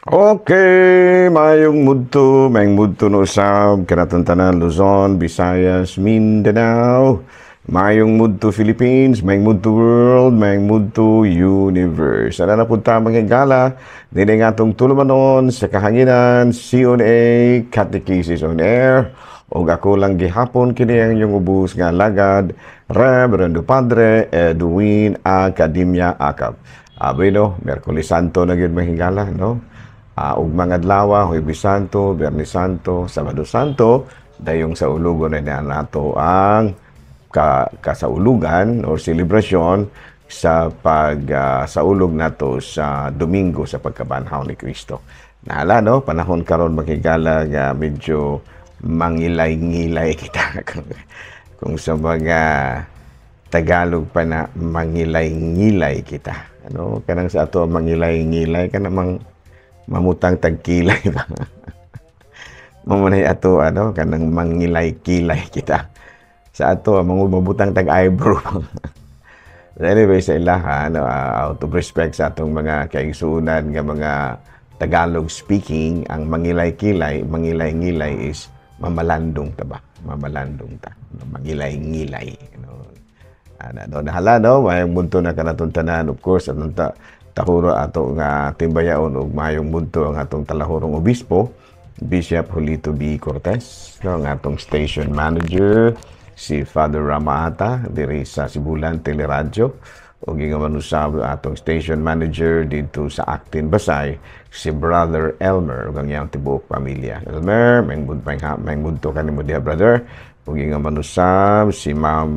Okay, mayong mudto no usab kanatong tanan, Luzon, Visayas, Mindanao. Mayong mudto, Philippines, mayong mudto, world, mayong mudto, universe. Ana na pud ta, mga higala, dili nga atong tulumanon sa kahanginan, CONA, Catechesis on Air. Og ako lang gihapon kini ang inyong ubos nga alagad, Reverendo Padre Edwin Academia Acab. Bueno, Miyerkules Santo na gyud, mga higala, no? Ug mga adlaw, Huwebes Santo, Biyernes Santo, Sabado Santo, dayong saulugon na nato ang kasaulugan or selebrasyon sa pag saulog nato sa Domingo sa pagkabanhaw ni Kristo. Nahala, no, panahon karon, mga higala, nga medyo mangilay-ngilay kita, kung sa mga Tagalog pa na mangilay-ngilay kita. Ano kanang sa ato mangilay-ngilay kanang mamutang tagkilay ba? Mao man ato, ano kanang mangilay-kilay kita. Sa ato mabutang tag eyebrow. Anyway, sa ilaha, ano, out of respect sa atong mga kaigsuonan nga mga Tagalog speaking, ang mangilay-kilay, mangilay-ngilay is mamalandong ta ba? Mamalandong ta. Mangilay-ngilay. Ano, ano, nahala, no? Mayong budto na kanatong tanan. Of course, atong tahuro ato nga timbayaon og mayong budto ang atong talahurong obispo, Bishop Julito B. Cortez, no, ang atong station manager, si Father Ramaata, diri sa Sibulan Teleradyo, ug ingon man usab atong station manager dito sa Actin Basay, si Brother Elmer ug ang iyang tibuok pamilya. Elmer, mayong budto kanimo diha, brother. Ug ingon man usab si Ma'am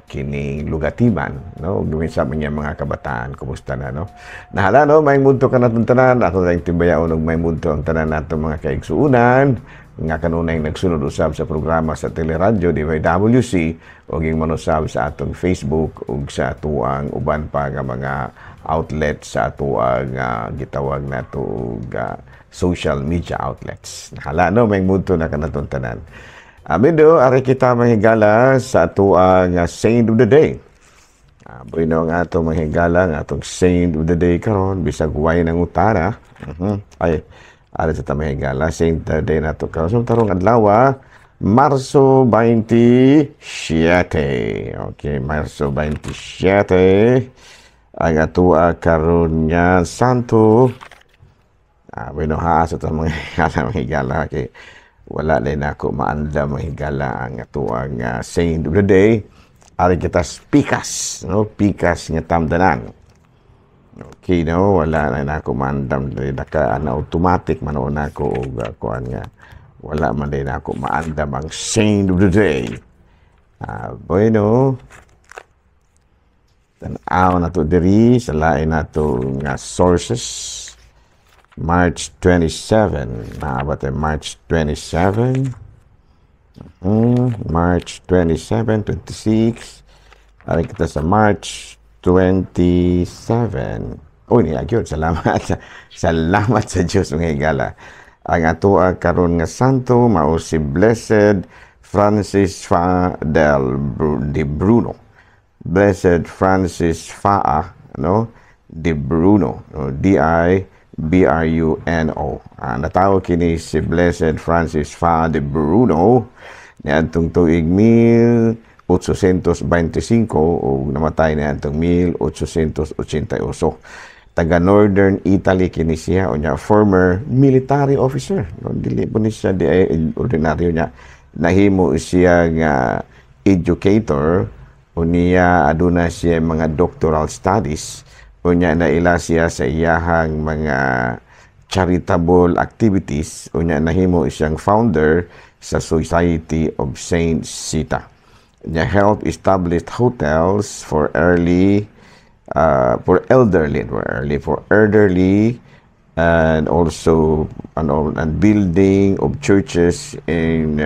kining Lugatiman, no, ug sa mga mga kabataan, kumusta na, no? Nahala, no, mayong budto kanatong tanan. Ako tayong timbayaon og mayong budto ang tanan nato mga kaigsuunan nga kanunay nagsunod usab sa programa sa Teleradyo DYWC ug ingon man usab sa atong Facebook ug sa atuang uban pa nga mga outlet sa atuang gitawag nato og social media outlets. Nahala, no, mayong budto na kanatong tanan. Amin do, ari kita, mga higala, sa atuang saint of the day. Bueno, ang ato, mga higala, ang atong saint of the day karon bisag way nangutana. Ay, ari sa ta, mga higala, saint of the day nato karon. So, tarong adlaw, Marso 27. Okay, Marso 27. Ang atoa karon nga santo. Bueno, ha, sa ta, mga higala, mga higala, okay. Wala na ako maandam, mga higala, ang atuang saint of the day. Ari kita pikas, no? Pikas nga tamdanan. Okay, no? Wala na ako maandam. Naka, ana, automatic man na ako og kuan nga. Wala man din ako maandam ang saint of the day. Bueno, tan-aw na to diri sa lain nato nga sources. March 27. Naabot ay March 27. March 27, 26. Ari kita sa March 27. Uy, niya gyud. Salamat. Salamat sa Diyos, mga higala. Ang atoa karon nga santo mao si Blessed Francis Fa del de Bruno. Blessed Francis Faa, no? De Bruno, no? D I B R U N O. Natawo kini si Blessed Francis Fa de Bruno niadtong tuig 1825 ug namatay niadtong 1888. Taga Northern Italy kini siya, unya former military officer. No, dili po ni siya di ay ordinaryo niya. Nahimo siya nga educator, unya aduna siya mga doctoral studies, unya naila siya sa iyahang mga charitable activities, unya nahimo siyang founder sa Society of Saint Zita. Niya help established hotels for elderly and also ano, and building of churches in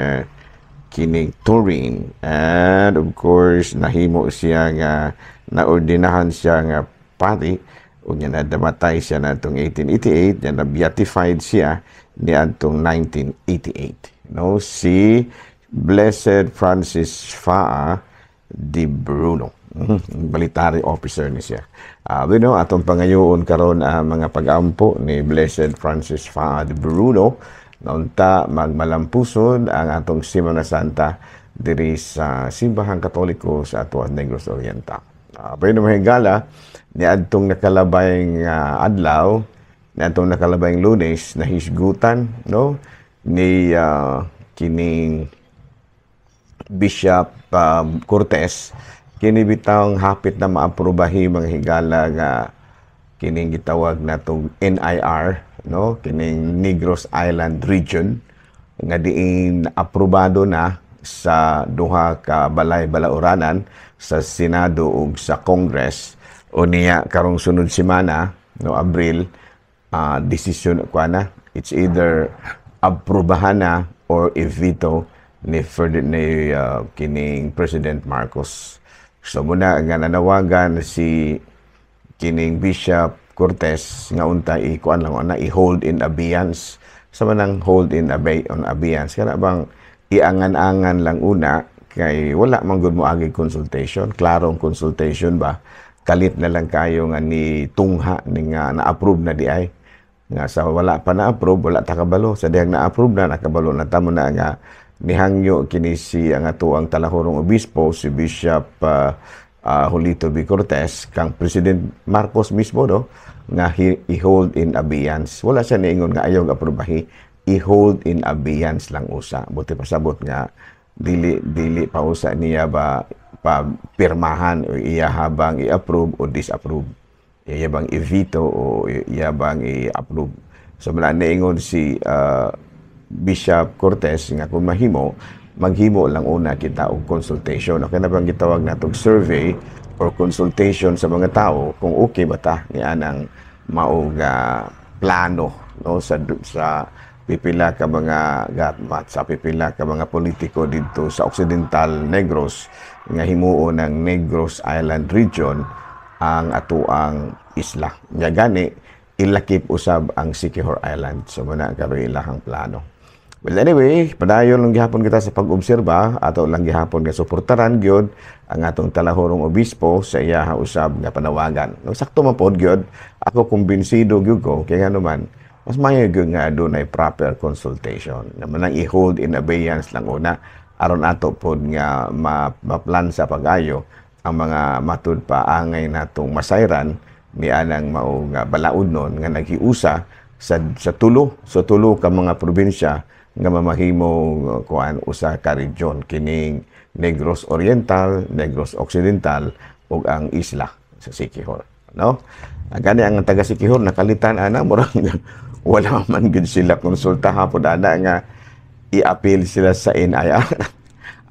kining Turin. And of course, nahimo siya nga naordinahan siya nga pari, unya nadamatay siya natong 1888, nya na beatified siya niadtong 1988, no? Si Blessed Francis Faa Di Bruno. Military officer ni siya. Atong pangayoon karon ang mga pag-ampo ni Blessed Francis Fa di Bruno na unta magmalampuson ang atong Semana Santa diri sa Simbahang Katoliko sa atuang Negros Oriental. Bueno, mga higala, niadtong nakalabay nga adlaw, niadtong nakalabay Lunes, nahisgutan, no, ni kining Bishop Cortez kini bitawng hapit na maaprubahi, mga higala, nga kining gitawag natong NIR, no, kining Negros Island Region nga diin aprobado na sa duha ka balay balauranan, sa Senado ug sa Congress. Unya karong sunod semana, no, Abril, desisyon kwa na, it's either aprubahan na or i-veto ni kining President Marcos. So muna nga nanawagan si kining Bishop Cortez nga unta i-kuan lang na, i-hold in abeyance. Sa manang hold in on abeyance, kana bang iangan-angan lang una kay wala man gud mo agi consultation, klarong consultation ba. Kalit na lang kayo nga ni tungha ni nga na-approve na di ay nga sa wala pa na-approve, wala ta kabalo. Sa dihang na-approve na, nakabalo na ta. Mo na nga nihangyo kini si ang atuang talahurong obispo, si Bishop Julito B. Cortez, kang President Marcos mismo, no, nga i-hold in abeyance. Wala siya niingon nga ayaw aprobahi, i-hold in abeyance lang usa. Buti pasabot nga dili dili pa usa niya ba pa pirmahan o iya habang i-approve o disapprove, iya bang i-veto o iya bang i-approve. So wala niingon si Bishop Cortez nga kung mahimo, maghimo lang una kita og consultation. Okay na bang gitawag natong survey or consultation sa mga tao kung okay ba ta ni anang mao nga plano, no, sa pipila ka mga gatmat, sa pipila ka mga politiko didto sa Occidental Negros nga himuon ng Negros Island Region ang atuang isla. Nya gani ilakip usab ang Siquijor Island. So muna karon ilahang plano. Well, anyway, padayon lang gihapon kita sa pag-obserba, ato lang gihapon nga suportaran gyud ang atong talahurong obispo sa iyaha usab nga panawagan. No, sakto man pod gyud, ako kumbinsido gyud ko kay ngano man mas maayo gyud nga adunay proper consultation. Naman ang i-hold in abeyance lang una aron ato pod nga maplan sa pag-ayo ang mga matud pa angay natong masayran ni anang mao nga balaod nun nga naghiusa sa tulo ka mga probinsya nga mamahimo kuan usa ka region, kining Negros Oriental, Negros Occidental ug ang isla sa Siquijor, no? Gani ang taga Siquijor nakalitan ana, murag wala man gud sila konsulta hapon ana nga i-appeal sila sa NIR.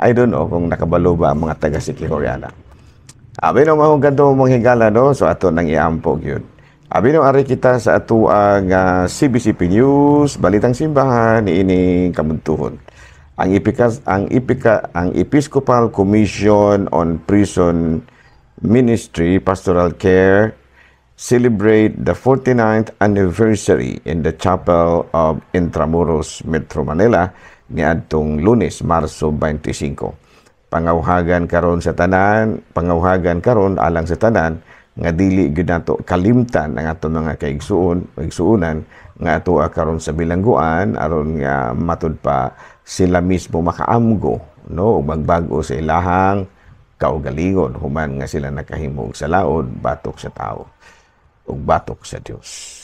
I don't know kung nakabalo ba ang mga taga Siquijor ana. Abi no, mao kadto, mga higala, no? So ato nang iampo gyud. Abi no, ari kita sa atuang CBCP News, Balitang Simbahan niining kabuntuhon. Ang Episcopal Commission on Prison Ministry Pastoral Care celebrate the 49th anniversary in the Chapel of Intramuros, Metro Manila niadtong Lunes, Marso 25. Pangawhagan karon sa tanan, pangawhagan karon alang sa tanan nga dili gyud nato kalimtan ang atong mga kaigsuon, igsuonan nga ato karon sa bilangguan aron nga matud pa sila mismo makaamgo, no, ug magbag-o sa ilahang kaugalingon human nga sila nakahimo og salaod batok sa tao ug batok sa Dios.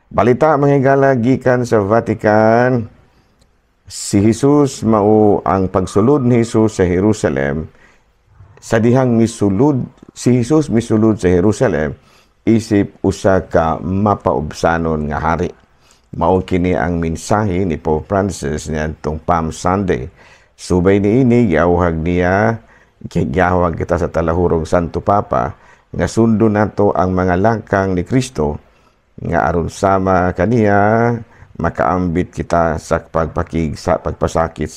Balita, mga higala, gikan sa Vatican, si Jesus mao ang pagsulod ni Jesus sa Jerusalem. Sa dihang misulod si Jesus, misulod sa Jerusalem isip usa ka mapaubsanon nga hari. Mao kini ang mensahe ni Pope Francis niadtong Palm Sunday. Subay niini, giawhag niya, giawhag kita sa talahurong Santo Papa nga sundon nato ang mga lakang ni Kristo nga aron sama kaniya makaambit kita sa pagpakig sa pagpasakit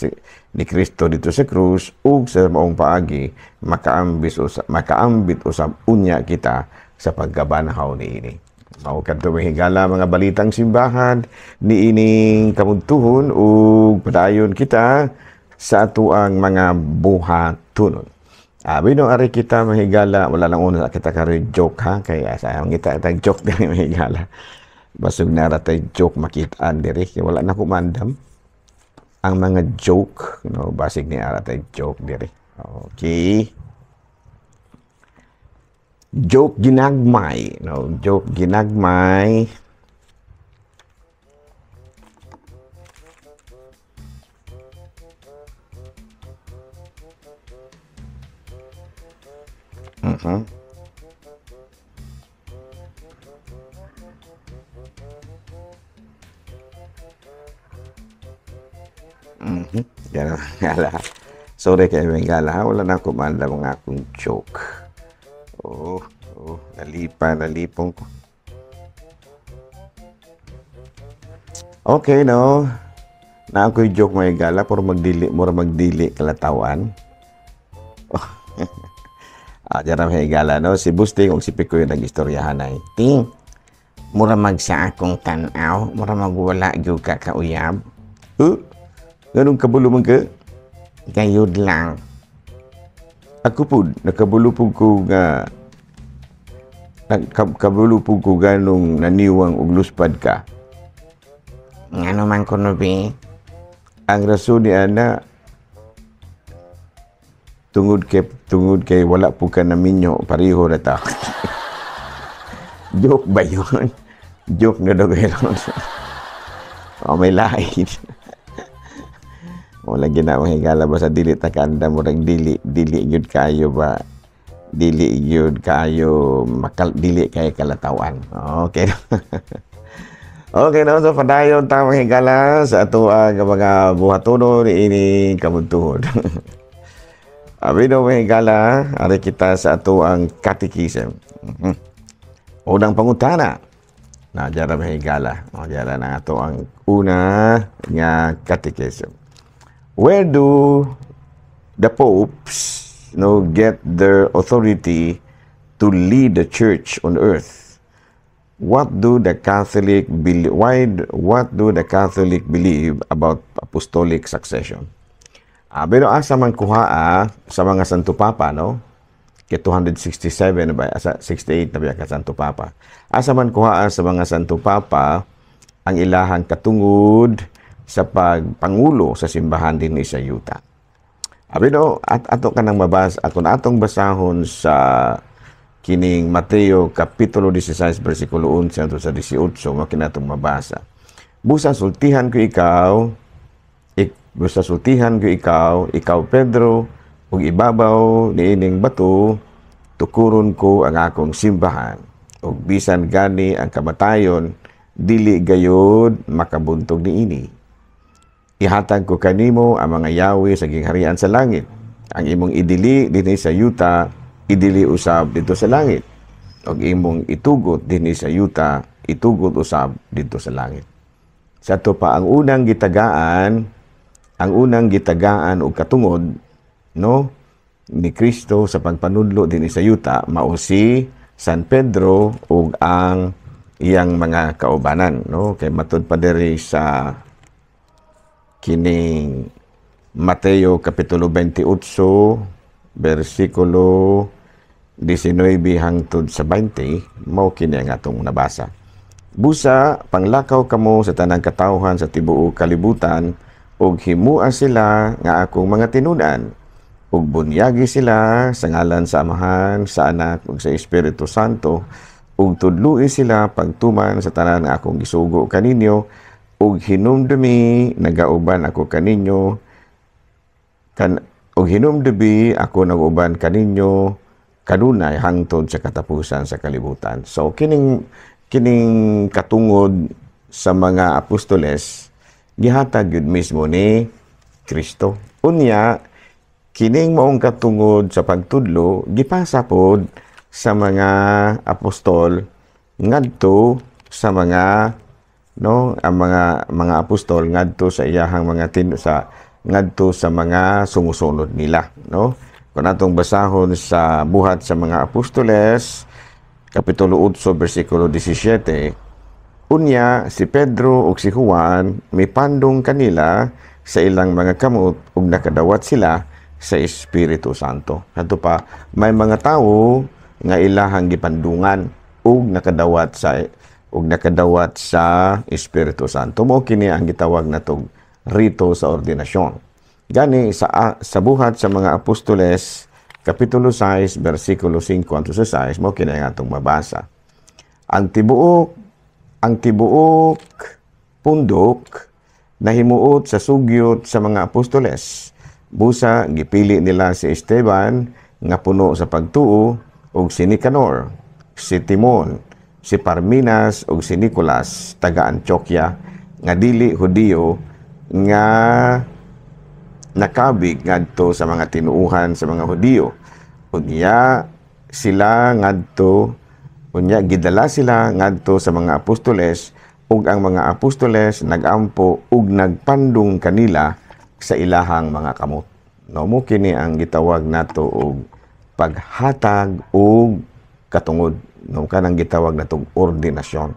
ni Kristo dito sa krus ug sa maong paagi makaambit usab unya kita sa pagkabanhaw niini. Mao kadto, mga higala, mga balitang simbahan niining kabuntuhon ug padayon kita sa atuang mga buhatunon. Bino ari kita mahigala, wala lang una kita karon joke ha, kay asa ang kita tag joke diri mahigala. Basog na ra tay joke makitaan diri kay wala na ko mandam ang mga joke, no, basig ni ara tay joke diri. Okay. Joke ginagmay, no, joke ginagmay. Yan ang gala. Sorry kay Bengala, wala na akong maandam ang akong joke. Oh, oh, nalipa, nalipong ko. Okay, no. Na ako'y joke may gala, pero magdili, mura magdili kalatawan. Oh. Diyan ang higala, no? Si Busting o si Pikoy nag-istoryahan ay, Ting, mura mag sa akong tanaw, mura magwala gyud ka kauyab. Huh? Ganun kabulo man ka? Gayud lang. Ako po, nakabulo po ko nga, kabulo po ko ganong naniwang og luspad ka. Ngano man kuno bi? Ang rason ni ana, tungod kay wala po ka naminyo, pareho na ta. Joke ba yun? Joke na daw yun. O, may lain. Wala ginawa higala ba sa dili ta kanda mo rang dili, dili gyud kayo ba? Dili gyud kayo makal, dili kay kalatawan. Okay. Okay, no, so padayon ta mga higala sa ato ang mga buhatonon niini kabuntuhon. Abi no mga higala, ari kita sa ato ang catechism. Unang pangutana. Na diyara mga higala. O diyara na ato ang una nga catechism. Where do the popes, no, get their authority to lead the church on earth? What do the Catholic believe? Why? What do the Catholic believe about apostolic succession? Pero asa man kuha sa mga Santo Papa, no? Kay 267 na ba? Asa 68 na ba ka Santo Papa? Asa man kuha sa mga Santo Papa ang ilahang katungod sa pagpangulo sa simbahan din sa yuta. Abi no, at ato ka nang mabasa, ako na atong basahon sa kining Mateo kapitulo 16 bersikulo 11 hangtod sa 18, mao kini atong mabasa. Busa sultihan ko ikaw, busa sultihan ko ikaw, ikaw Pedro, ug ibabaw niining bato tukuron ko ang akong simbahan, ug bisan gani ang kamatayon dili gayod makabuntog niini. Ihatag ko kanimo ang mga yawi sa gingharian sa langit. Ang imong idili dinhi sa yuta, idili usab didto sa langit. Ug imong itugot dinhi sa yuta, itugot usab didto sa langit. Sa ato pa ang unang gitagaan, og katungod, no, ni Kristo sa pagpanudlo dinhi sa yuta, mao si San Pedro ug ang iyang mga kaubanan, no? Kay matud pa diri sa kining Mateo kapitulo 28 bersikulo 19 hangtod sa 20, mao kini ang atong nabasa. Busa panglakaw kamo sa tanang katawhan sa tibuok kalibutan ug himua sila nga akong mga tinun-an, ug bunyagi sila sa ngalan sa Amahan, sa Anak ug sa Espiritu Santo, ug tudloi sila pagtuman sa tanan nga akong gisugo kaninyo, ug hinumdumi nagauban ako kaninyo kan ug hinumdumi ako naguban kaninyo kanunay hangtod sa katapusan sa kalibutan. So kining katungod sa mga apostoles gihatag gyud mismo ni Kristo. Unya kining maong katungod sa pagtudlo gipasa pod sa mga apostol ngadto sa mga, no, ang mga apostol ngadto sa iyahang mga ngadto sa mga sumusunod nila, no. Kung atong basahon sa Buhat sa mga Apostoles kapitulo 8 bersikulo 17, unya si Pedro ug si Juan mipandong kanila sa ilang mga kamot ug nakadawat sila sa Espiritu Santo. Adto pa may mga tawo nga ilahang gipandungan ug nakadawat sa Espiritu Santo. Mo kini ang gitawag natog rito sa ordinasyon. Gani sa Buhat sa mga Apostoles kapitulo 6 bersikulo 5 hangtod sa 6, mo kini ang atong mabasa. Ang tibuok pundok nahimuot sa sugyot sa mga apostoles. Busa gipili nila si Esteban nga puno sa pagtuo ug si Nicanor, si Timon, si Parminas ug si Nicolas taga Antioquia nga dili Hudiyo nga nakabig ngadto sa mga tinuuhan sa mga Hudiyo. Unya gidala sila ngadto sa mga apostoles ug ang mga apostoles nagampo ug nagpandong kanila sa ilahang mga kamot. No, mo kini ang gitawag nato og paghatag og katungod, no, kanang gitawag natong ordinasyon.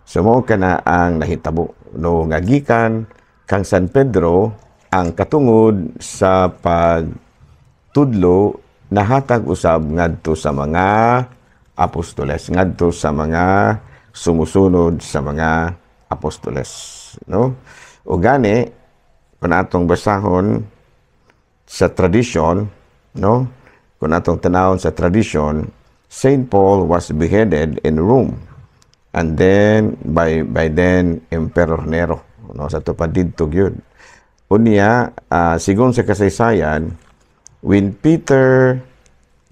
So mo kana ang nahitabo, no, nga gikan kang San Pedro ang katungod sa pagtudlo nahatag usab ngadto sa mga apostoles, ngadto sa mga sumusunod sa mga apostoles, no? O gani kung atong basahon sa tradisyon, no, kung atong tanawon sa tradisyon, Saint Paul was beheaded in Rome and then by then Emperor Nero, no? Sa tupad didto gyud. Unya sigon sa kasaysayan, when Peter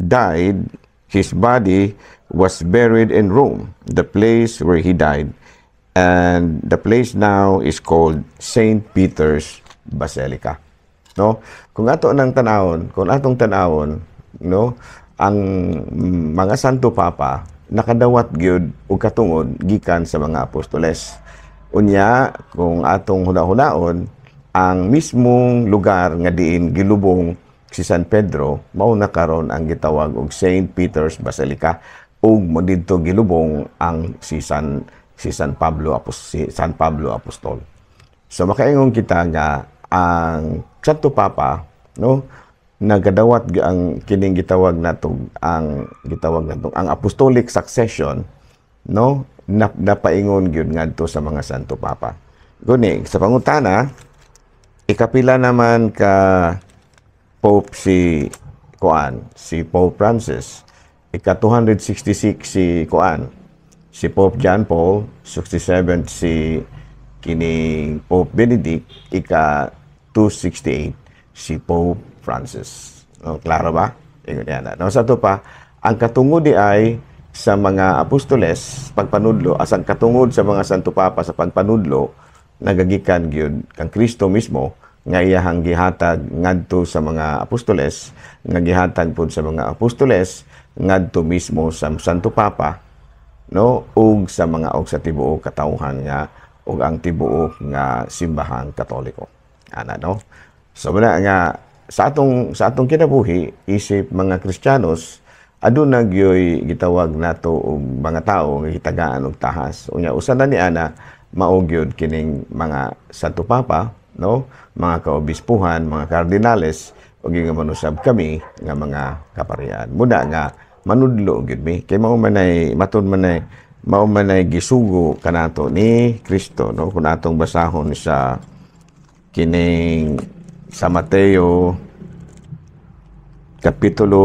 died, his body was buried in Rome, the place where he died, and the place now is called Saint Peter's Basilica, no? Kung atong tanawon, no, ang mga Santo Papa nakadawat gyud og katungod gikan sa mga apostoles. Unya kung atong huna-hunaon, ang mismong lugar nga diin gilubong si San Pedro mao na karon ang gitawag og Saint Peter's Basilica ug mo didto gilubong ang si San Pablo Apostol. So makaingon kita nga ang Santo Papa, no, nagadawat ang kining gitawag natong ang apostolic succession, no, napaingon gyud ngadto sa mga Santo Papa. Guni sa pangutana, ikapila naman ka Pope si kuan, si Pope Francis? Ika 266 si kuan, si Pope John Paul, 67 si kining Pope Benedict, ika 268 si Pope Francis. No, klaro ba? Ingon yan. No, sa to pa, ang katungod di ay sa mga apostoles pagpanudlo, as ang katungod sa mga Santo Papa sa pagpanudlo nagagikan gyud kang Kristo mismo nga iyahang gihatag ngadto sa mga apostoles, nga gihatag pud sa mga apostoles ngadto mismo sa Santo Papa, no, ug sa mga og sa tibuok katawhan nga ug ang tibuok nga Simbahang Katoliko ana, no? So muna nga sa atong kinabuhi isip mga Kristiyanos, aduna gyoy gitawag nato og mga tawo nga gitagaan og tahas. Unya usa na ni ana mao gyud kining mga Santo Papa, no, mga kaobispuhan, mga kardinales ug nga manusab kami nga mga kaparian. Muna nga manudlo gyud mi kay mao man ay matud man ay mao man ay gisugo kanato ni Kristo, no? Kung atong basahon sa kining sa Mateo kapitulo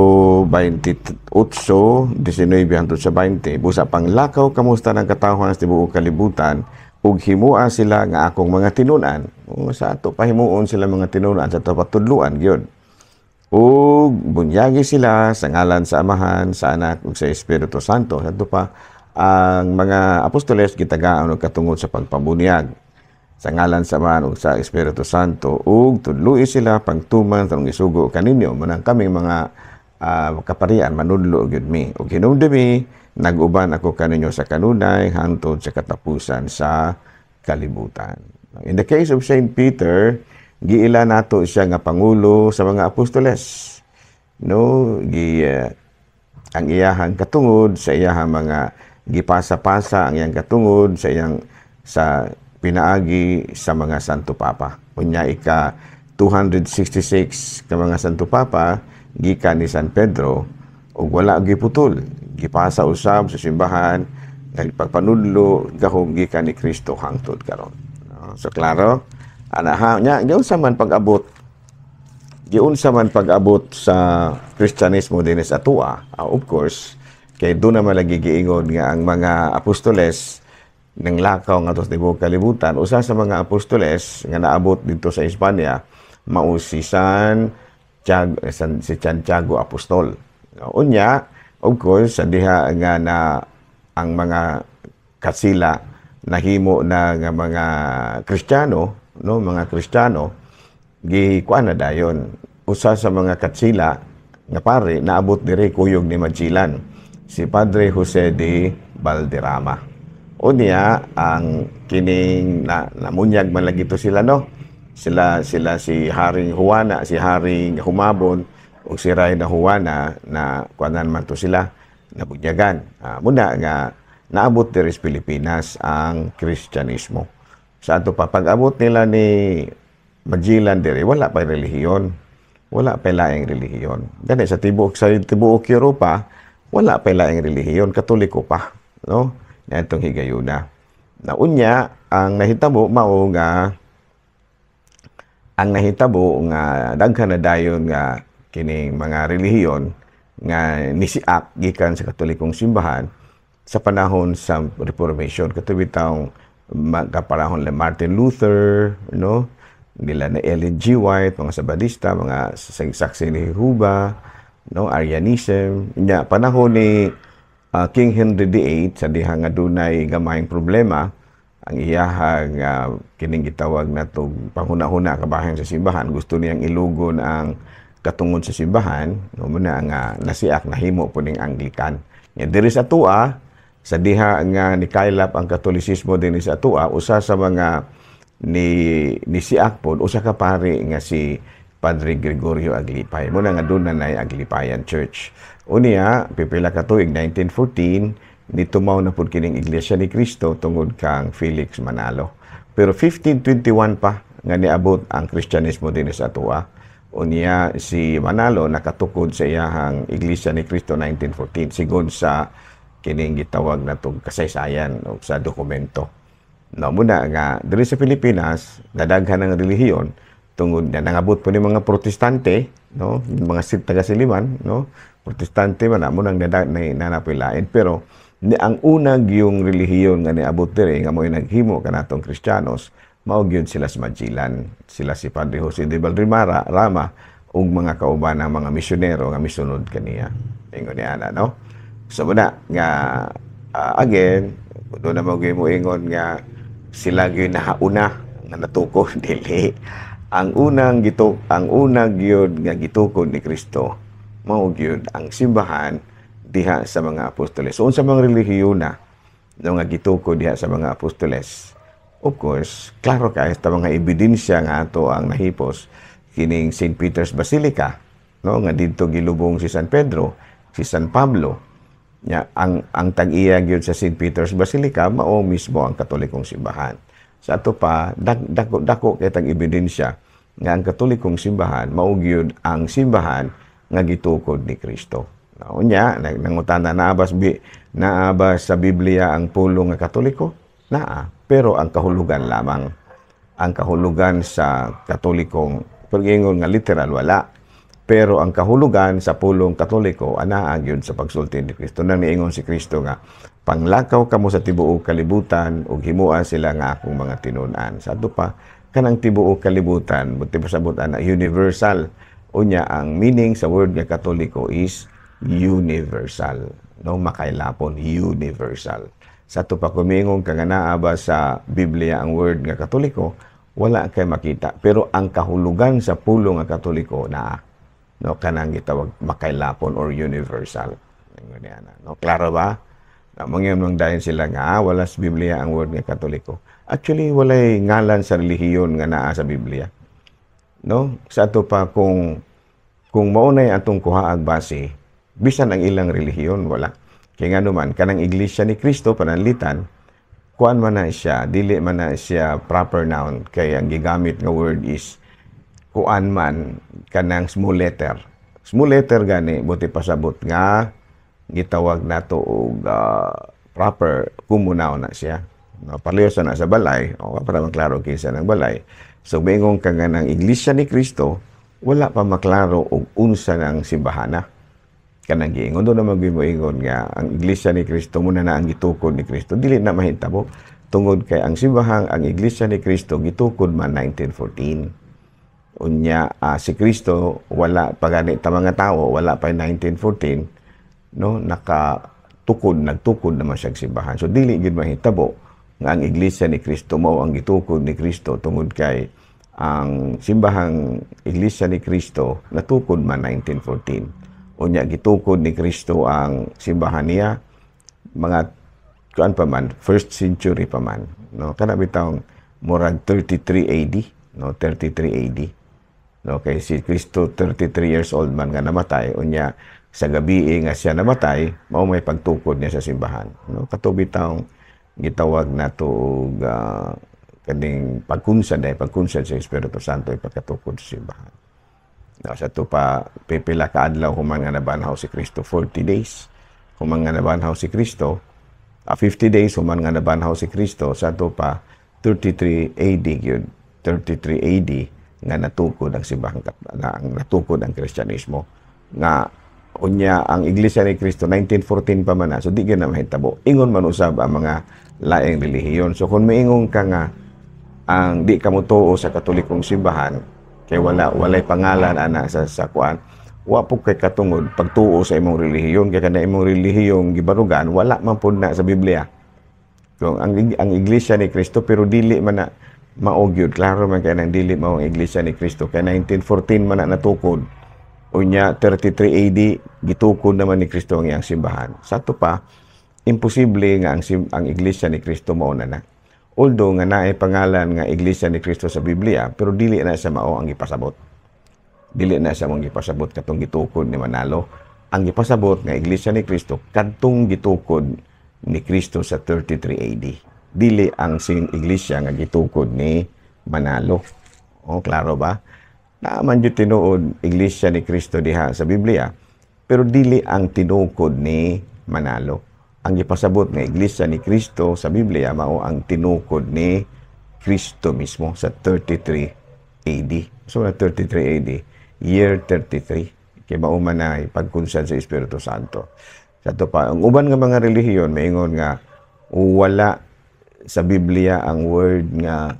28, 19 hangtod sa 20, "Busa panglakaw kamo sa tanang katawhan sa tibuok kalibutan ug himua sila nga akong mga tinun-an." O, sa ato pahimuon sila mga tinun-an, sa ato patudluan gyud. "Ug bunyagi sila sa ngalan sa Amahan, sa Anak ug sa Espiritu Santo." Sa ato pa ang mga apostoles gitagaan og katungod sa pagpabunyag sa ngalan sa Amahan ug sa Espiritu Santo, ug tudloi sila pagtuman sa isugo kaninyo. Manang kami mga kaparian manudlo gyud mi. Ug hinumdumi, nag-uban ako kaninyo sa kanunay hangtod sa katapusan sa kalibutan. In the case of Saint Peter, giila nato siya nga pangulo sa mga apostoles. No, gi ang iyahang katungod sa iyahang mga gipasa-pasa ang iyang katungod sa iyang sa pinaagi sa mga Santo Papa. Unya ika 266 ka mga Santo Papa gikan ni San Pedro ug wala giputol, gipasa usab sa simbahan nga pagpanudlo gahom gikan ni Kristo hangtod karon, no? So klaro ana ha. Nya giunsa man pag-abot sa Kristyanismo dinhi sa atoa? Of course, kay doon naman lagi giingon nga ang mga apostoles ng lakaw nga sa tibuok kalibutan. Usa sa mga apostoles nga naabot dito sa Espanya mao si San Tiago, si Santiago Apostol. Unya, of course, sa diha nga na ang mga kasila nahimo na nga mga Kristiyano, no, mga Kristiyano, gikuan na dayon. Usa sa mga katsila nga pare naabot diri kuyog ni Magellan, si Padre Jose de Valderrama. Unya ang kining na, namunyag man lagi to sila, no, sila sila si Haring Juana, si Haring Humabon ug si Reyna Juana na kuanan man to sila, nabunyagan. Muna nga naabot diri sa Pilipinas ang Kristyanismo. Sa ato pa, pag-abot nila ni Magellan diri, wala pa relihiyon. Wala pa laing relihiyon. Gani sa tibuok Europa, wala pa laing relihiyon, Katoliko pa, no? Niadtong higayuna. Na unya, ang nahitabo nga daghan na dayon nga kining mga relihiyon nga nisiak gikan sa Katolikong simbahan sa panahon sa Reformation, kato bitawng kapanahon ni Martin Luther, no, nila na Ellen G. White, mga Sabadista, mga Saksi ni Jehovah, no, Arianism. Nya panahon ni King Henry VIII, sa diha nga dunay gamayng problema ang iyahang kining gitawag natong panghuna-huna kabahin sa simbahan, gusto niyang ilugon ang katungod sa simbahan, no, muna nga nasiak, nahimo po ning Anglican. Nya diri sa atoa, sa diha nga nikaylap ang Katolisismo dinhi sa atoa, usa sa mga ni nisiak pod, usa ka pari nga si Padre Gregorio Aglipay. Muna nga doon na nay Aglipayan Church. Unya, pipila ka tuig, 1914, nitumaw na pud kining Iglesia ni Cristo tungod kang Felix Manalo. Pero 1521 pa nga niabot ang Kristyanismo dinhi sa atoa. Unya si Manalo nakatukod sa iyahang Iglesia ni Cristo 1914 sigon sa kining gitawag natong kasaysayan o sa dokumento. No, muna nga diri sa Pilipinas nadaghan ang relihiyon tungod na nangabot po ni mga Protestante, no, mga taga Siliman, no, Protestante man amo nang nanapilain, pero ni ang unang yung relihiyon nga niabot diri nga mo'y naghimo kanatong Kristiyanos, mao gyud sila sa Magellan, sila si Padre Jose de Valderrama Rama ug mga kauban ng mga misyonero nga misunod kaniya. Ingon ni ana, no. So muna nga again, doon na mo ingon nga sila gyud nahauna nga natukod, dili. Ang unang gyud nga gitukod ni Kristo mao gyud ang simbahan diha sa mga apostoles. So unsa mga relihiyon na, no, nga gitukod diha sa mga apostoles? Of course, klaro kay sa mga ebidensya nga ato ang nahipos, kining St. Peter's Basilica, no, nga didto gilubong si San Pedro, si San Pablo. Nya ang tag-iya gyud sa St. Peter's Basilica mao mismo ang Katolikong simbahan. Sa ato pa, dako dako kay tag ebidensya nga ang Katolikong simbahan mao gyud ang simbahan nga gitukod ni Kristo. Unya, nangutana, naa ba sa Biblia ang pulong nga Katoliko? Naa, pero ang kahulugan lamang. Ang kahulugan sa Katolikong, pag-ingon nga literal, wala. Pero ang kahulugan sa pulong Katoliko, anaa gyud sa pagsulti ni Kristo. Nang niingon si Kristo nga, "Panglakaw kamo sa tibuok kalibutan ug himua sila nga akong mga tinun-an." Sa ato pa, kanang tibuok kalibutan, buti pasabot ana, universal. Unya, ang meaning sa word nga Katoliko is universal. No, makailapon, universal. Sa ato pa, kumingon ka nga naa ba sa Biblia ang word nga Katoliko, wala kay makita. Pero ang kahulugan sa pulong nga Katoliko naa. No, kanang gitawag makailapon or universal. Ingon niya na. No, klaro ba? Na mangyon mang dayon sila nga wala sa Biblia ang word nga Katoliko. Actually, walay ngalan sa relihiyon nga naa sa Biblia. No? Sa ato pa, kung maunay atong kuhaag base, bisan ang ilang relihiyon wala. Kaya nga naman, kanang Iglesia ni Cristo, pananlitan, kuan man na siya, dili man na siya proper noun, kay ang gigamit nga word is Kuan man kanang small letter. Small letter gani, buot ipasabot nga gitawag nato og proper kumunaw na siya. No, parehas na sa balay, o para maklaro kinsa ng balay. So moingon ka nga ng Iglesia ni Cristo, wala pa maklaro og unsa ng simbahana. Kanang giingon do na moingon nga ang Iglesia ni Cristo muna na ang gitukod ni Cristo, dili na mahitabo tungod kay ang simbahang ang Iglesia ni Cristo gitukod man 1914. Unya si Kristo wala pa gani ta mga tao, wala pa 1914, no, nakatukod, nagtukod naman siya simbahan. So dili gyud mahitabo nga ang Iglesia ni Kristo mao ang gitukod ni Kristo tungod kay ang simbahang Iglesia ni Kristo natukod man 1914. Unya gitukod ni Kristo ang simbahan niya mga kuan pa man, first century pa man, no, kana bitawng murag 33 AD, no, 33 AD, no, kay si Kristo 33 years old man nga namatay. Unya sa gabi nga siya namatay, mao may pagtukod niya sa simbahan, no, kato bitawng gitawag nato og kaning pagkunsad ay pagkunsad sa Espiritu Santo ipagkatukod sa simbahan, no. Sa to pa, pipila ka adlaw human nga nabanhaw si Kristo, 40 days human nga nabanhaw si Kristo, 50 days human nga nabanhaw si Kristo, sa to pa 33 AD gyud, 33 AD nga natukod ang simbahang na, ang natukod ang Kristyanismo. Nga unya ang Iglesia ni Cristo 1914 pa man na, so di gyud na mahitabo ingon man usab ang mga laing relihiyon. So kung miingon ka nga ang di ka motuo sa Katolikong simbahan kay walay pangalan ana sa kuan, wa po kay katungod pagtuo sa imong relihiyon, kay kana imong relihiyong gibarugan wala man pud na sa Biblia. Kung ang Iglesia ni Cristo, pero dili man na mao gyud, klaro man kay nang dili mao ang Iglesia ni Cristo kay 1914 man na natukod. Unya 33 AD gitukod naman ni Kristo ang iyang simbahan. Sa ato pa, imposible nga ang Iglesia ni Cristo mao na na. Although nga naay pangalan nga Iglesia ni Cristo sa Biblia, pero dili na siya mao ang gipasabot. Dili na siya mao ang gipasabot katong gitukod ni Manalo. Ang gipasabot nga Iglesia ni Cristo kadtong gitukod ni Kristo sa 33 AD. Dili ang sing iglesia nga gitukod ni Manalo. Oh, klaro ba? Naa man jud tinuod Iglesia ni Cristo diha sa Biblia, pero dili ang tinukod ni Manalo. Ang gipasabot nga Iglesia ni Cristo sa Biblia mao ang tinukod ni Kristo mismo sa 33 AD. So na 33 AD, year 33, kay mao man na pagkunsad sa Espiritu Santo. Sa ato pa, ang uban nga mga relihiyon maingon nga wala sa Biblia ang word nga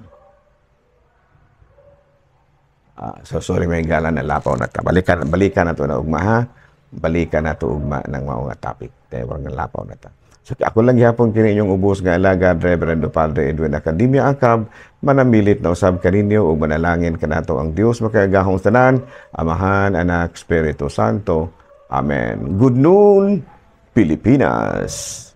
so sorry, may gala na lapaw na ta. Balikan balikan na to na ugma, ha. Balikan na to ugma ng mao nga topic. Kaya nga lapaw na ta. So ako lang gihapon kini inyong ubos nga alagad, Reverendo Padre Edwin Academia Acab, manamilit na usab kaninyo ug manalangin kanato ang Dios makagagahong tanan, Amahan, Anak, Espiritu Santo. Amen. Good noon, Pilipinas.